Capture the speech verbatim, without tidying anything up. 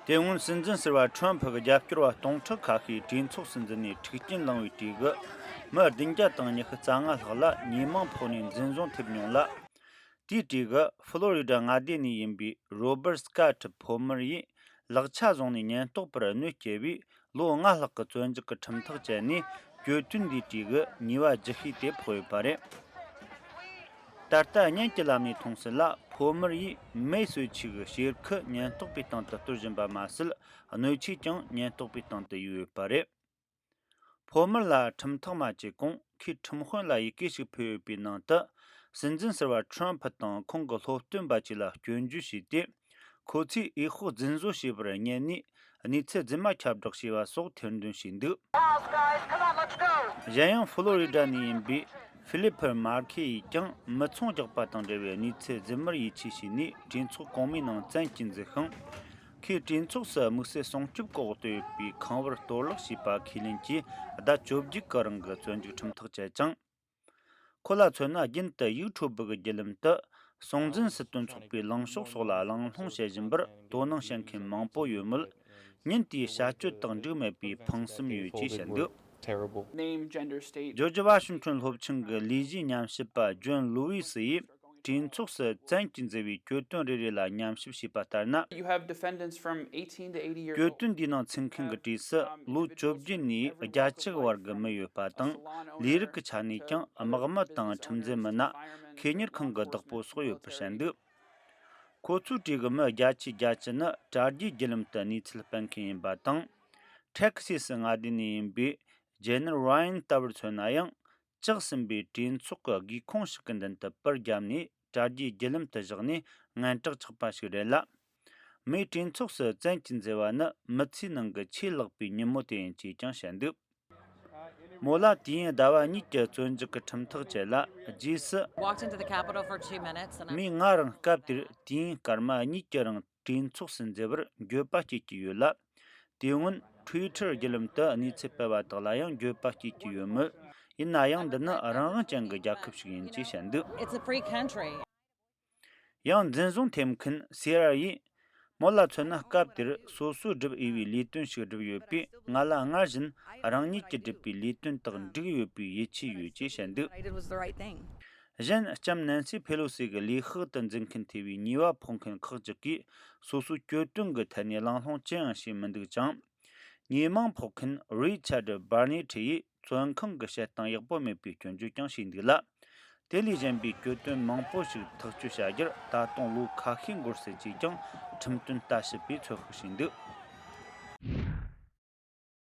དེ་སྔོན་སྲིད་འཛིན་ཟུར་པ་ཁྲོམ་ཕུ་གི་རྒྱབ་སྐྱོར་བ་སྟོང་ཕྲག་ཁ་ཤས་གྲོས་ཚོགས་སུ་འཛུལ་ནས་འཁྲུག་རྐྱེན་བསླངས་པའི་གྲས་ཀྱི་མི་བདུན་བརྒྱ་དང་ཉི་ཤུ་རྩ་ལྔ་ལྷག་ལ་ཉེས་མིང་ཕོག་ནས་འཛིན་བཟུང་ཐེབས་མྱོང་ལ། དེའི་གྲས་ཀྱི་ཧྥི་ལོ་རི་ཌ་མངའ་སྡེ་ནས་ཡིན་པའི་རོ་བར་སི་ཀ་ཊི་ཕོ་མར་ཡིས་ལག་ཆ་བཟུང་ནས་ཉེན་རྟོག་པར་གནོད་སྐྱེལ་བས། ལོ་ལྔ་ལྷག་གི་བཙོན་འཇུག་གི་ཁྲིམས་ཐག་བཅད་ནས་གྱོད་དོན་འདིའི་གྲས་ཀྱི་ཉེས་པ་ལྗིད་ཤོས་དེ་ཕོག་ཡོད་པ་རེད། ད་ལྟ་བརྙན་གྱི་ལམ་ནས་མཐོང་གསལ་ལ། ཕོ་མར་ཡིས་མེ་གསོད་ཆེད་ཀྱི་གཤེར་ཁུ་ཉེན་རྟོག་པའི་སྟེང་དུ་གཏོར་བཞིན་པ་མ་ཟད། སྣོད་ཆས་ཀྱང་ཉེན་རྟོག་པའི་སྟེང་དུ་གཡུགས་ཡོད་པ་རེད། ཕོ་མར་ལ་ཁྲིམས་ཐག་མ་བཅད་གོང་ཁོས་ཁྲིམས་དཔོན་ལ་ཡི་གེ་ཞིག་ཕུལ་ཡོད་པའི་ནང་དུ། སྲིད་འཛིན་ཟུར་པ་ཁྲོམ་ཕུ་དང་ཁོང་གི་སློབ་སྟོན་པ་བཅས་ལ་སྐྱོན་བརྗོད་བྱས་ཏེ། ཁོ་ཚོས་འོས་ཤོག་རྫུན་བཟོ་བྱས་པར་བསྙད་ནས་གནས་ཚུལ་རྫུན་མ་ཁྱབ་བསྒྲགས་བྱས་པ་སོགས་ཐེར་འདོན་བྱས་འདུག་གཞན་ཡང་ཧྥི་ལོ་རི་ཌ་ནས་ཡིན་པའི་ཧྥི་ལི་ཕི་མར་ཁེ་ཡིས་ཀྱང་མི་ཚོང་རྒྱག་པ་དང་འབྲེལ་བའི་གནས་ཚུལ་རྫུན་མར་ཡིད་ཆེས་བྱས་ནས་གྲོས་ཚོགས་གོང་མའི་ནང་བཙན་གྱིས་འཛུལ་ཞིང་། ཁོས་གྲོས་ཚོགས་སུ་དམིགས་བསལ་སྲུང་སྐྱོབ་འོག་ཏུ་ཡོད་པའི་ཁང་བར་གཏོར་བརླག་བྱས་པ་ཁས་ལེན་གྱིས་ཟླ་བཅོ་བརྒྱད་ཀྱི་རིང་གི་བཙོན་འཇུག་ཁྲིམས་ཐག་བཅད་ཅིང་། ཁོ་ལ་མཚོན་ན་རྒྱུན་དུ་ཡིག་འཕྲོག་འབུལ་གྱི་བརྒྱུད་ལམ་དུ་སྲོང་བཙན་སྲིད་དོན་ཚོགས་པའི་ལངས་ཕྱོགས་སོགས་ལ་གླེང་སློང་བྱེད་བཞིན་པར་དོ་སྣང་བྱེད་མཁན་མང་པོ་ཡོད་མོད། ཉིན་དེའི་བྱ་སྤྱོད་དག་འགྲིག་མེད་པའི་ཕངས་སེམས་ཡོད་ཅེས་བཤད་འདུག་ཇོར་ཇི་ཝ་ཤིང་ཊོན་སློབ་ཆེན་གྱི་ལས་གཞིའི་ཉམས་ཞིབ་པ་ཇོན་ལུ་ཝི་སི་ཡིས་གྲོས་ཚོགས་སུ་བཙན་གྱིས་འཛུལ་བའི་གྱོད་དོན་རེ་རེ་ལ་ཉམས་ཞིབ་བྱས་པ་ལྟར་ན། You have defendants from eighteen to eighty years old. གྱོད་དོན་འདིའི་ནང་ཚུད་མཁན་གྱི་གྲས་སུ་ལོ་བཅོ་བརྒྱད་ནས་བརྒྱད་ཅུ་བར་གྱི་མི་ཡོད་པ་དང་། ལས་རིགས་ཀྱི་ཆ་ནས་ཀྱང་དམག་མི་དང་ཁྲིམས་འཛིན་མི་སྣ། ཁེ་གཉེར་ཁང་གི་བདག་པོ་སོགས་ཡོད་པར་བཤད་འདུག་ཁོ་ཚོའི་གྲས་ཀྱི་མི་བརྒྱད་ཅུ་གྱ་བཅུ་ནི་དྲ་རྒྱའི་བརྒྱུད་ལམ་དུ་གནས་ཚུལ་སྤེལ་མཁན་ཡིན་པ་དང་། ཐེག་སེ་སི་མངའ་སྡེ་ནས་ཡིན་པའི་ཇེ་ནར་ཝ་ཡན་ལྟ་བུར་མཚོན་ན་ཡང་། བཅག་ཟིན་པའི་གྲོས་ཚོགས་ཀྱི་སྒེའུ་ཁུང་ཞིག་གི་མདུན་དུ་པར་བརྒྱབ་ནས་དྲ་རྒྱའི་བརྒྱུད་ལམ་དུ་བཞག་ནས་ངན་དྲག་ཆགས་པ་ཞིག་རེད་ལ། མིས་གྲོས་ཚོགས་སུ་བཙན་གྱིས་འཛུལ་བ་ནི་མི་ཚེའི་ནང་གི་ཆེས་ལེགས་པའི་ཉིན་མོ་དེ་ཡིན་ཅེས་ཀྱང་བཤད་འདུག་མོ་ལ་དུས་ཡུན་ཟླ་བ་གཉིས་ཀྱི་བཙོན་འཇུག་གི་ཁྲིམས་ཐག་བཅད་ལ། རྗེས་སུ། Walked into the Capitol for two minutes and I མིས་ང་རང་སྐབས་དེར་དུས་ཡུན་སྐར་མ་གཉིས་ཀྱི་རིང་གྲོས་ཚོགས་སུ་འཛུལ་བར་འགྱོད་པ་སྐྱེ་གི་ཡོད་ལ། དེ་སྔོན་Twitter་བརྒྱུད་ལམ་དུ་གནས་ཚུལ་སྤེལ་བ་དག་ལ་ཡང་འགྱོད་པ་སྐྱེ་གི་ཡོད་མོད། ཡིན་ན་ཡང་འདི་ནི་རང་དབང་ཅན་གྱི་རྒྱལ་ཁབ་ཞིག་ཡིན་ཅེས་བཤད་འདུག It's a free country. ཡང་འཛིན་བཟུང་ཐེབས་མཁན་སེ་ར་ཡིས། མོ་ལ་མཚོན་ན་སྐབས་དེར་སོ་སོས་སྒྲུབ་འོས་པའི་ལས་དོན་ཞིག་བསྒྲུབས་ཡོད་པས། ང་ལ་སྔར་བཞིན་རང་ཉིད་ཀྱིས་བསྒྲུབས་པའི་ལས་དོན་དག་འགྲིག་ཡོད་པའི་ཡིད་ཆེས་ཡོད་ཅེས་བཤད་འདུག It was the right thing. གཞན་ལྕམ་ནན་སི་ཕེ་ལོ་སི་གི་ལས་ཤག་ཏུ་འཛུལ་མཁན་ཐེ་བའི་ཉེས་པ་ཕོག་མཁན་ཁག་ཅིག་གིས་སོ་སོའི་གྱོད་དོན་གྱི་ཐད་ནས་གླེང་སློང་ཅི་ཡང་བྱས་མི་འདུག་ཅིང་། ཉེས་མིང་ཕོག་མཁན་རི་ཆར་ཌི་བར་ནེ་ཊི་ཡིས་བཙོན་ཁང་གི་བཤད་སྟངས་ཡག་པོ་མེད་པའི་སྐྱོན་བརྗོད་ཀྱང་བྱས་འདུག་ལ། དེ་ལས་གཞན་པའི་གྱོད་དོན་མང་པོ་ཞིག་ཐག་གཅོད་བྱ་རྒྱུར་ད་དུང་ལོ་ཁ་ཤས་འགོར་སྲིད་ཅེས་ཀྱང་ཁྲིམས་དོན་ལྟ་ཞིབ་པས་ཚོད་དཔག་བྱས་འདུག